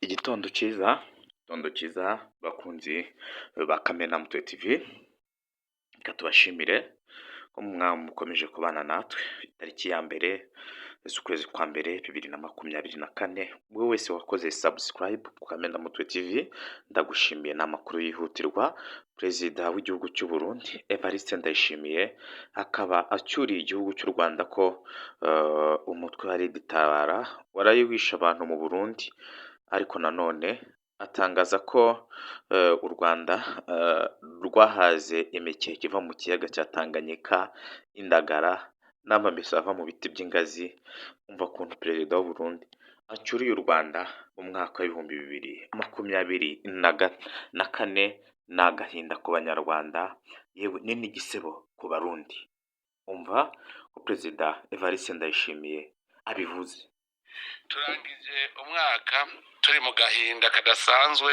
Igitondo cyiza, igitondo cyiza bakunzi ba Kamena Mutwe TV, reka tubashimire ko mukomeje kubana natwe. Itariki ya 1 z'ukwezi kwa mbere 2024, wowe wese wakoze subscribe ku Kamena Mutwe TV, ndagushimiye. Ni amakuru yihutirwa. Perezida w'igihugu cy'u Burundi Evariste Ndayishimiye akaba acyuriye igihugu cy'u Rwanda ko umutwe wa RED Tabara waraye wishe abantu mu Burundi, ariko nanone atangaza ko u Rwanda rwahaze imikeke iva mu kiyaga cya Tanganyika, indagara n'amamesa ava mu biti by'ingazi. Umva ukuntu perezida w'u Burundi acyuriye u Rwanda mu mwaka wa 2024. Ni agahinda ku Banyarwanda, yewe ni n'igisebo ku Barundi. Umva ko perezida Evariste Ndayishimiye abivuze. Turangije umwaka turi mu gahinda kadasanzwe,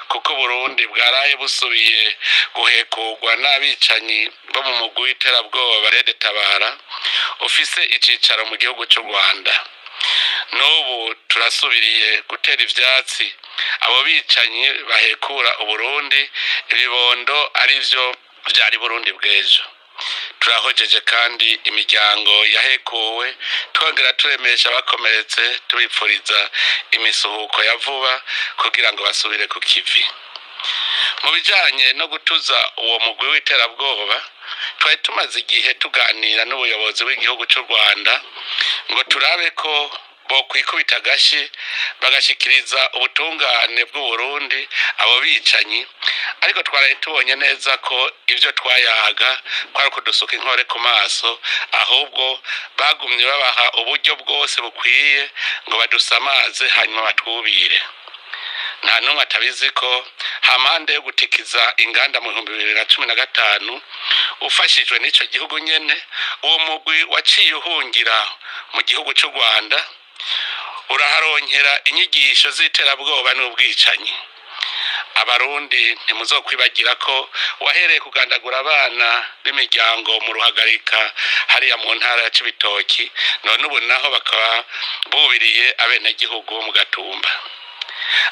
kuko Burundi bwaraye busubiye guhekurwa n'abicanyi bo mu mugwi w'iterabwoba RED Tabara ufise icicaro mu gihugu cy'u Rwanda. N'ubu turasubiriye gutera ivyatsi abo bicanyi bahekura Uburundi, ibibondo arivyo vyari Burundi bw'ejo. Turahojeje kandi imiryango yahekuwe, twongera turemesha abakomeretse, tubipfuriza imisuhuko ya vuba kugira ngo basubire ku kivi. Mu bijanye no gutuza uwo mugwi w'iterabwoba, twari tumaze igihe tuganira n'ubuyobozi bw'igihugu cy'u Rwanda ngo turabe ko bokwikubita agashi bagashikiriza ubutungane bw'Uburundi abo bicanyi, ariko twaraye tubonye neza ko ibyo twayaga kwari ukudusuka inkore ku maso, ahubwo bagumye babaha uburyo bwose bukwiye ngo badusamaze hanyuma batwubire. Nta n'umwe atabizi ko hampande yo gutikiza inganda mu 2015 ufashijwe n'ico gihugu nyene, uwo mugwi waciye uhungira mu gihugu cy'u Rwanda, uraharonkera inyigisho z'iterabwoba n'ubwicanyi. Abarundi ntimuzokwibagira ko wahereye kugandagura abana b'imiryango mu Ruhagarika hariya mu ntara ya Cibitoki, none ubu naho bakaba bubiriye abenegihugu bo mu Gatumba.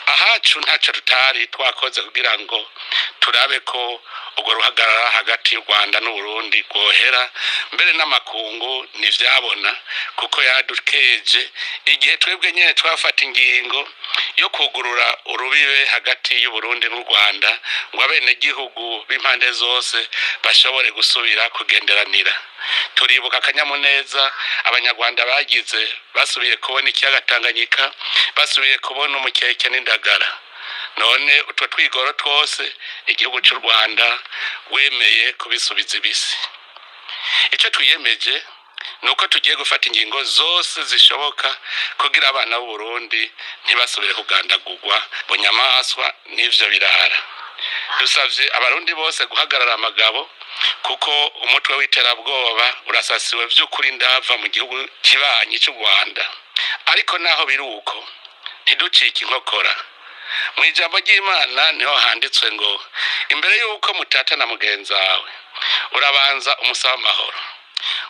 Ahacu ntacyo tutari twakoze kugira ngo turabe ko urwo ruhagarara hagati y'u Rwanda n'Uburundi rwohera, mbere n'amakungu ntivyabona, kuko yadukeje igihe twebwe nyene twafata ingingo yo kugurura urubibe hagati y'Uburundi n'u Rwanda ngo abenegihugu b'impande zose bashobore gusubira kugenderanira. Turibuka akanyamuneza Abanyarwanda bagize basubiye kubona ikiyaga Tanganyika, basubiye kubona umukeke n'indagara. None utwo twigoro twose igihugu cy'u Rwanda wemeye kubisubiza ibisi. Icyo twiyemeje ni uko tugiye gufata ingingo zose zishoboka kugira abana b'Uburundi ntibasubire kugandagurwa bunyamaswa n'ivyo birara. Dusavye Abarundi bose guhagarara amagabo, kuko umutwe w'iterabwoba urasasiwe vy'ukuri ndava mu gihugu kibanyi cy'u Rwanda. Ariko naho biri uko, ntiducike inkokora. Mu ijambo ry'Imana niho handitswe ngo imbere y'uko mutatana mugenzi wawe urabanza umusaba amahoro,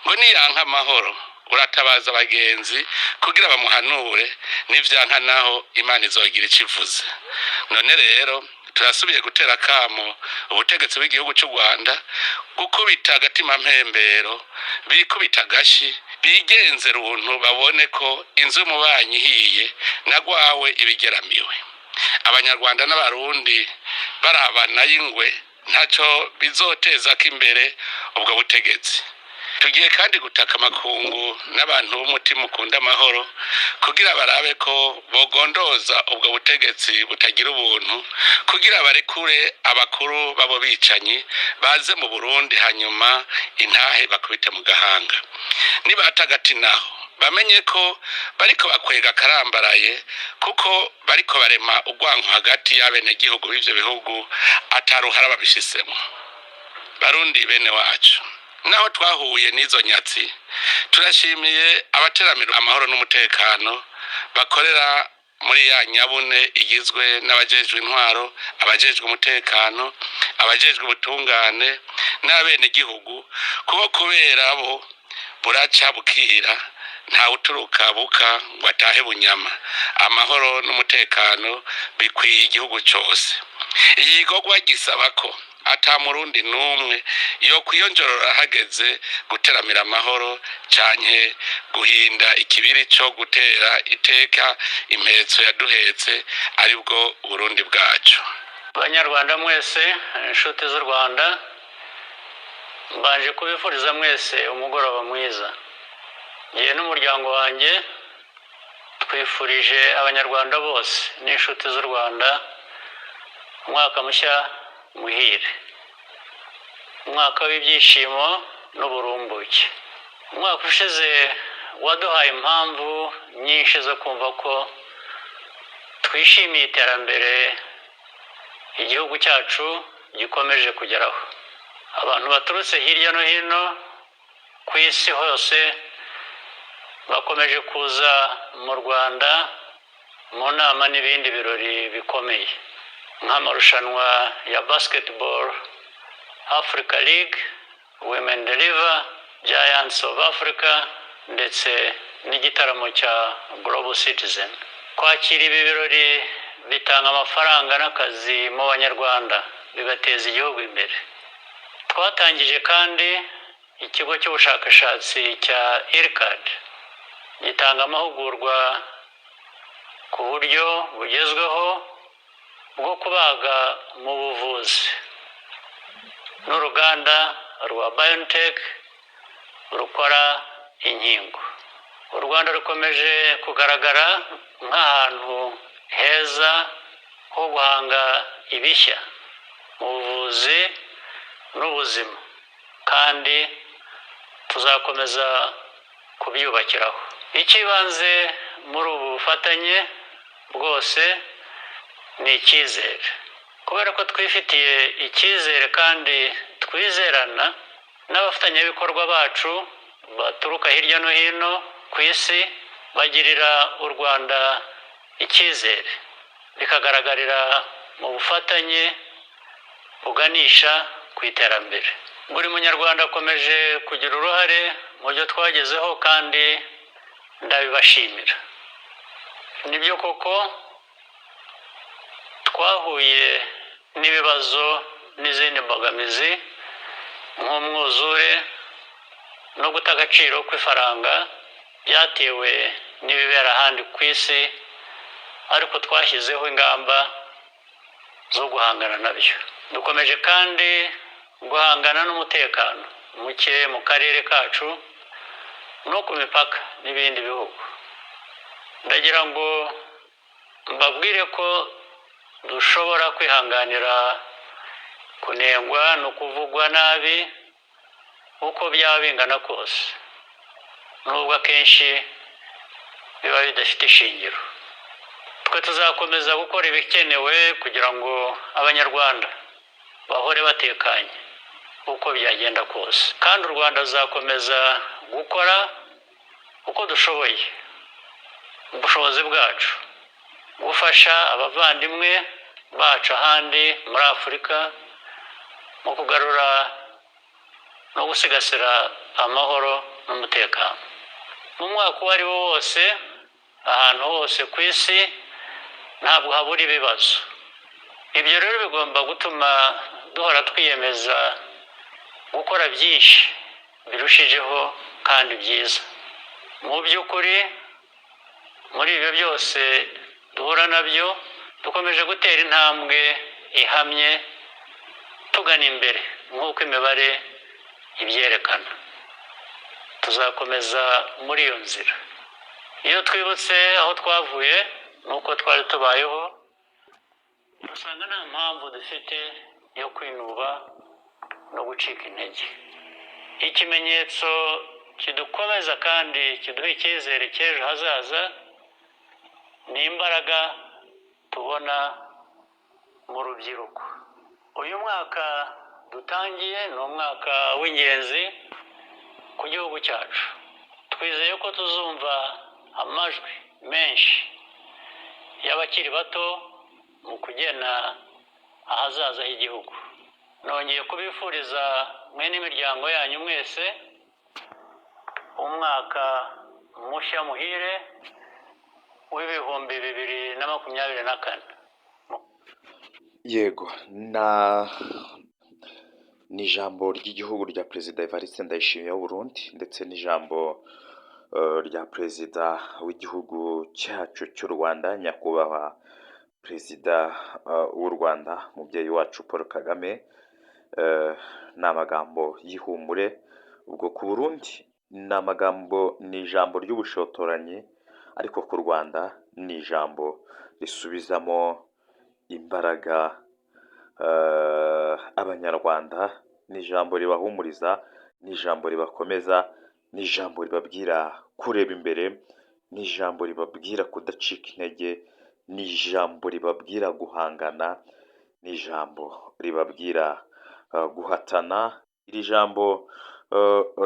ngo niyanka amahoro uratabaza abagenzi kugira bamuhanure, nivyanka naho Imana izogira ico ivuze. None rero turasubiye gutera akamo ubutegetsi bw'igihugu cy'u Rwanda gukubita agatima mpembero, bikubita agashi, bigenze runtu, babone ko inzu y'umubanyi ihiye na rwawe ibigeramiwe. Abanyarwanda n'Abarundi barabana y'ingwe, ntacyo bizoteza ko imbere ubwo butegetsi. Tugiye kandi gutaka amakungu n'abantu b'umutima ukunda amahoro kugira barabe ko bogondoza ubwo butegetsi butagira ubuntu kugira barekure abakuru b'abo bicanyi baze mu Burundi, hanyuma intahe bakubite mu gahanga. Nibata agati naho bamenye ko bariko bakwega akarambaraye, kuko bariko barema urwanko hagati y'abenegihugu b'ivyo bihugu ataruhara babishisemo. Barundi bene wacu, naho twahuye n'izo nyatsi, turashimiye abateramira amahoro n'umutekano bakorera muri ya nyabune igizwe n'abajejwe intwaro, abajejwe umutekano, abajejwe ubutungane n'abenegihugu, kubo kubera bo buraca bukira. Ntawuturuka buka ngo atahe bunyama. Amahoro n'umutekano bikwiye igihugu cose. Iki gikorwa gisaba ko ata Murundi n'umwe yo kwiyonjorora hageze guteramira amahoro canke guhinda ikibiri co gutera iteka impetso yaduhetse, aribwo Burundi bwacu. Banyarwanda mwese, inshuti z'u Rwanda, mbanje kubifuriza mwese umugoroba mwiza. Ngiye n'umuryango wanjye twifurije Abanyarwanda bose n'inshuti z'u Rwanda umwaka mushya muhire, umwaka w'ibyishimo n'uburumbuke. Umwaka ushize waduhaye impamvu nyinshi zo kumva ko twishimiye iterambere igihugu cyacu gikomeje kugeraho. Abantu baturutse hirya no hino ku isi hose bakomeje kuza mu Rwanda mu nama n'ibindi birori bikomeye, nk'amarushanwa ya Basketball Africa League, Women Deliver, Giants of Africa ndetse n'igitaramo cya Global Citizen. Kwakira ibi birori bitanga amafaranga n'akazi mu Banyarwanda, bigateza igihugu imbere. Twatangije kandi ikigo cy'ubushakashatsi cya IRCAD, gitanga amahugurwa ku buryo bugezweho bwo kubaga mu buvuzi, n'uruganda rwa BioNTech rukora inkingo. U Rwanda rukomeje kugaragara nk'ahantu heza ho guhanga ibishya mu buvuzi n'ubuzima, kandi tuzakomeza kubyubakiraho. Icy'ibanze muri ubu bufatanye bwose ni icyizere. Kubera ko twifitiye icyizere kandi twizerana n'abafatanyabikorwa bacu baturuka hirya no hino ku isi, bagirira u Rwanda icyizere, bikagaragarira mu bufatanye buganisha ku iterambere. Buri Munyarwanda akomeje kugira uruhare mu byo twagezeho, kandi ndabibashimira. Nibyo koko twahuye n'ibibazo n'izindi mbogamizi nk'umwuzure no guta agaciro kw'ifaranga byatewe n'ibibera ahandi ku isi, ariko twashyizeho ingamba zo guhangana nabyo. Dukomeje kandi guhangana n'umutekano muke mu karere kacu no ku mipaka n'ibindi bihugu. Ndagira ngo mbabwire ko dushobora kwihanganira kunengwa no kuvugwa nabi uko byaba bingana kose, nubwo akenshi biba bidafite ishingiro. Twe tuzakomeza gukora ibikenewe kugira ngo Abanyarwanda bahore batekanye uko byagenda kose, kandi u Rwanda ruzakomeza gukora uko dushoboye mu bushobozi bwacu gufasha abavandimwe bacu ahandi muri Afurika mu kugarura no gusigasira amahoro n'umutekano. Mu mwaka uwo ari wo wose, ahantu hose ku isi, ntabwo habura ibibazo. Ibyo rero bigomba gutuma duhora twiyemeza gukora byinshi birushijeho kandi byiza. Mu by'ukuri, muri ibyo byose duhura nabyo, dukomeje gutera intambwe ihamye tugana imbere nk'uko imibare ibyerekana. Tuzakomeza muri iyo nzira. Iyo twibutse aho twavuye n'uko twari tubayeho, usanga nta mpamvu dufite yo kwinuba no gucika intege. Ikimenyetso kidukomeza kandi kiduha icyizere cy'ejo hazaza ni imbaraga tubona mu rubyiruko. Uyu mwaka dutangiye ni umwaka w'ingenzi ku gihugu cyacu. Twizeye ko tuzumva amajwi menshi y'abakiri bato mu kugena ahazaza h'igihugu. Nongeye kubifuriza mwe n'imiryango yanyu mwese umwaka mushya muhire w'2024. Yego, na ni ijambo ry'igihugu rya Perezida Evariste Ndayishimiye w'Uburundi, ndetse n'ijambo rya Perezida w'igihugu cyacu cy'u Rwanda, Nyakubahwa Perezida w'u Rwanda, umubyeyi wacu Paul Kagame. Ni amagambo y'ihumure. Ubwo ku Burundi ni amagambo, ni ijambo ry'ubushotoranyi, ariko ku Rwanda ni ijambo risubizamo imbaraga Abanyarwanda, ni ijambo ribahumuriza, ni ijambo ribakomeza, ni ijambo ribabwira kureba imbere, ni ijambo ribabwira kudacika intege, ni ijambo ribabwira guhangana, ni ijambo ribabwira guhatana. Iri jambo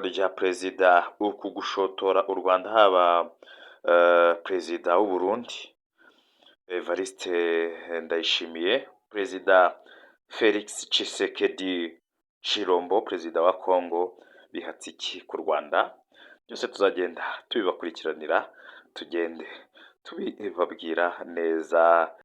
rya perezida, uku gushotora u Rwanda, haba Perezida w'u Burundi Evariste Ndayishimiye, Perezida Felix Tshisekedi Tshilombo, Perezida wa Congo, bihatse iki ku Rwanda? Byose tuzagenda tubibakurikiranira, tugende tubibabwira neza.